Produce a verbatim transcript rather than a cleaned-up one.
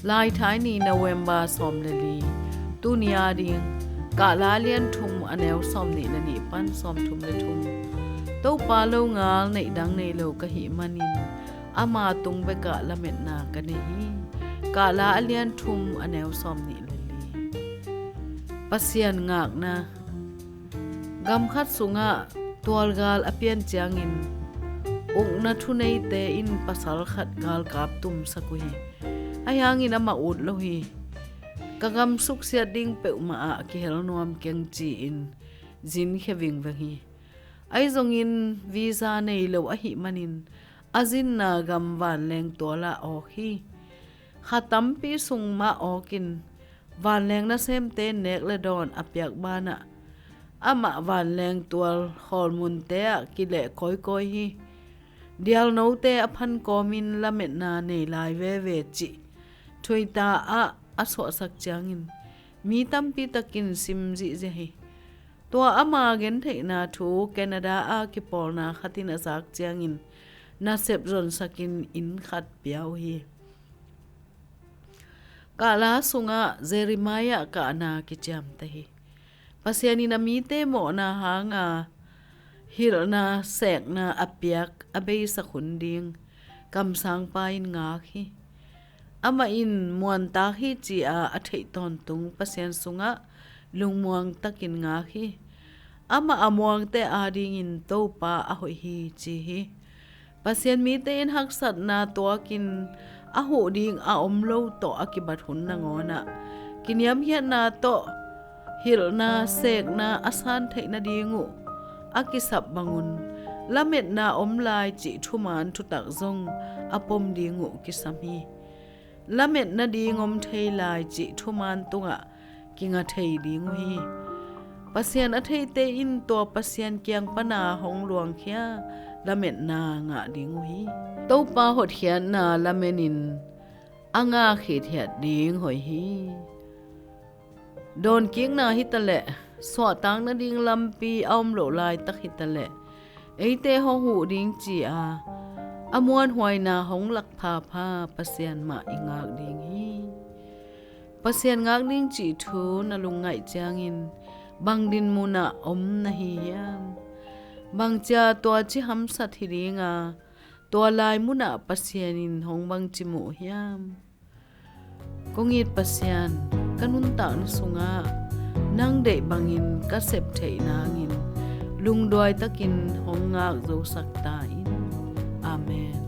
Laithai ni, November sawm le li. Tuni ading, Kahla a lian thum, a neu sawm nih le nih pan sawm thum le thum. Topa longal neih dang nei lo ka hih manin, ama tung bekah lametna ka nei hi. Kahla a lian thum, a neu sawm nih le li. Pasian ngakna. Gam khat sungah tualgal a pian ciangin, ukna thuneite in pasal khat galkap tumsak uh hi. Ahi hangin amah ut lo hi. Ka gam suksiat ding peuhmah ah kihel nuam keng ci-in zinkhia vingveng hi. Ahi zongin visa nei lo ahih manin a zinna gam vanleng tual ah awk hi. Kha tampi sung mah awkin vanleng nasemte nek le dawn a piak banah amah vanleng tual khawlmunte ah kileh kawikawi hi. Dialnote a phan kawmin lametna nei lai veve cih Twitter ah a suahsak ciangin mi tampi takin sim zihziah hi. Tua ama gentheihna thu Canada a kipawlna khat in a zak ciangin nasep zonsakin inn khat pia uh hi. Kahla sungah Jeremiah kahna kiciamteh hi. Pasian in a mite mawhna hanga hilhna sekna a piak a beisak hun ding kamsangpa in ngak hi. Amah in muantak hi ci-a a theih tawntung Pasian sungah lungmuang takin ngak hi. Amah a muangte adingin Topa a hoih hi ci hi. Pasian mite in haksatna tuakin a huh ding a om lo tawh a kibat hun nangawnah kiniamkhiatna tawh hilhna sekna a san theih nading uh a kisap bangun lametna om lai cih thuman thutak zong a pom ding uh kisam hi. Lamet nading om thei lai cih thuman tungah kinga thei ding uh hi. Pasian a theite in tua Pasian kiang pana hong luangkhia lametna ngah ding uh hi. Topa hotkhiatna lamenin a ngah khithiat ding hoih hi. Dawnkikna hitaleh suahtak nading lampi a om loh laitak hitaleh eite hong huh ding ci-a a muanhuaina hong lak phapha Pasian mah i ngak ding hi. Pasian ngak ding cih thu na lungngaih ciangin bang dinmunah om na hi hiam? Bangcia tua ci hamsat hi dinga tua lai munah Pasian in hong bangci muh hiam? Kong it Pasian, ka nuntakna sungah nang deih bangin ka sep theih nangin lungduai takin hong ngak zosak ta in. Amen.